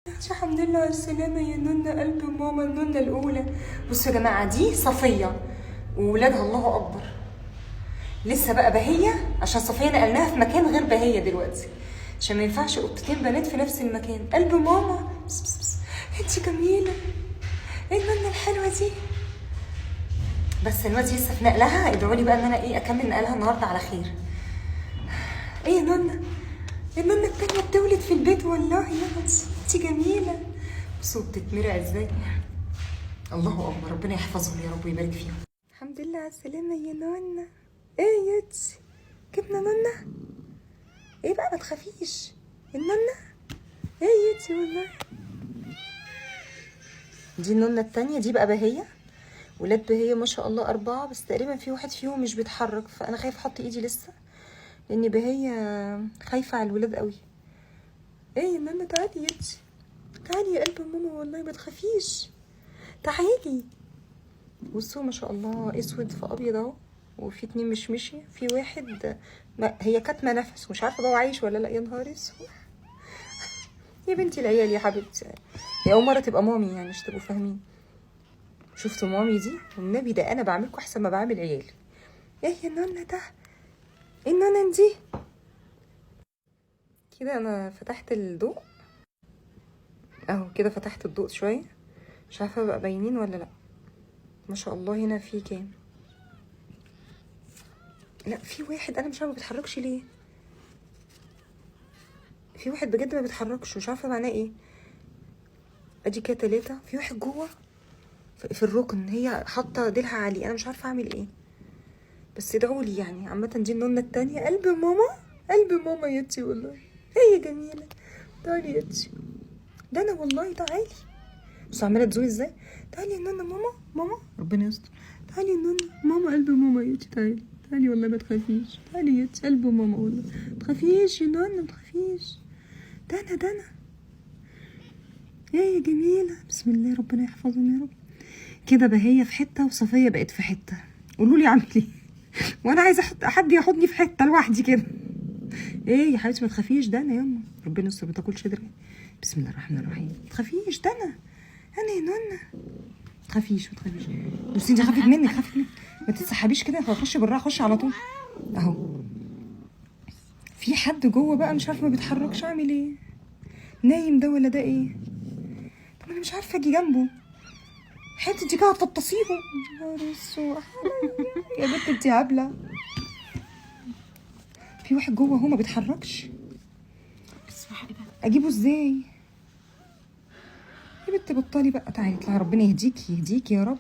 الحمد لله على السلامة يا نونا، قلب ماما النونة الأولى. بصوا يا جماعة، دي صفية وولادها الله أكبر. لسه بقى بهية، عشان صفية نقلناها في مكان غير بهية دلوقتي، عشان ما ينفعش قطتين بنات في نفس المكان. قلب ماما، بس بس بس. انتي جميلة، ايه النونة الحلوة دي؟ بس دلوقتي لسه في نقلها، ادعوا لي بقى ان انا ايه اكمل نقلها النهارده على خير. ايه يا نونة؟ النونة التانية بتولد في البيت والله يا بنتي، انتي جميلة. بصوا بتتمرع ازاي، الله اكبر، ربنا يحفظهم يا رب ويبارك فيهم. الحمد لله على السلامة يا نونة. ايه يا تي؟ جبنا نونة؟ ايه بقى ما تخافيش النونة. ايه يا تي والله؟ دي النونة التانية، دي بقى بهية، ولاد بهية ما شاء الله 4، بس تقريبا في واحد فيهم مش بيتحرك، فأنا خايفة أحط إيدي لسه، لأن بهية خايفة على الولاد قوي. ايه يا نونة؟ تعالي يا تي، تعالي يا قلب ماما والله ما تخافيش، تعالي. بصوا ما شاء الله اسود في ابيض اهو، وفي 2 مشمشي، في واحد ما هي كاتمه نفس، مش عارفه بقى هو عايش ولا لا. يا نهار اسود يا بنتي العيال يا حبيبتي، يا اول مره تبقى مامي يعني، مش تبقوا فاهمين. شفتوا مامي دي؟ والنبي ده انا بعملكم احسن ما بعمل عيالي. ايه يا نونه ده؟ ايه النونه دي؟ كده انا فتحت الضوء اهو، كده فتحت الضوء شويه، مش عارفه بقى باينين ولا لا. ما شاء الله هنا في كام؟ لا في واحد انا مش عارفه ما بيتحركش ليه، في واحد بجد ما بيتحركش مش عارفه معناه ايه. ادي كده 3، في واحد جوه في الركن، هي حاطه ديلها عليه، انا مش عارفه اعمل ايه، بس ادعوا لي يعني. عامه دي النونه التانية، قلب ماما، قلب ماما يا تي والله. هي جميله، تعالي يا تي، ده انا والله تعالي. بصوا عماله تزوي ازاي. تعالي يا نونه، ماما ماما ربنا يستر. تعالي يا نونه، ماما قلب ماما يا تي، تعالي تعالي والله ما تخافيش، تعالي يا تي قلب ماما والله ما تخافيش يا نونه، ما تخافيش. ده انا، ده انا. ايه يا جميله، بسم الله ربنا يحفظهم يا رب. كده بهية في حته وصفيه بقت في حته، قولوا لي اعمل ايه؟ وانا عايزه احط حد ياخدني في حته لوحدي كده. ايه يا حبيبتي ما تخافيش، ده انا يما ربنا يستر، ما تاكلش درع. بسم الله الرحمن الرحيم، ما تخافيش، ده انا، انا يا نونه، ما تخافيش ما تخافيش. بصي انت خافت منك، خافت منك، ما تتسحبيش كده، خشي بالراحه، خشي على طول اهو. في حد جوه بقى مش عارفه ما بيتحركش، اعمل ايه؟ نايم ده ولا ده ايه؟ طب انا مش عارفه اجي جنبه، حتة دي كده هتفطسيهم. يا نهار اسود يا بنت انت هبله. في واحد جوه اهو ما بيتحركش، اجيبه ازاي؟ يا بنت بطلي بقى، تعالي اطلعي، ربنا يهديكي يهديكي يا رب.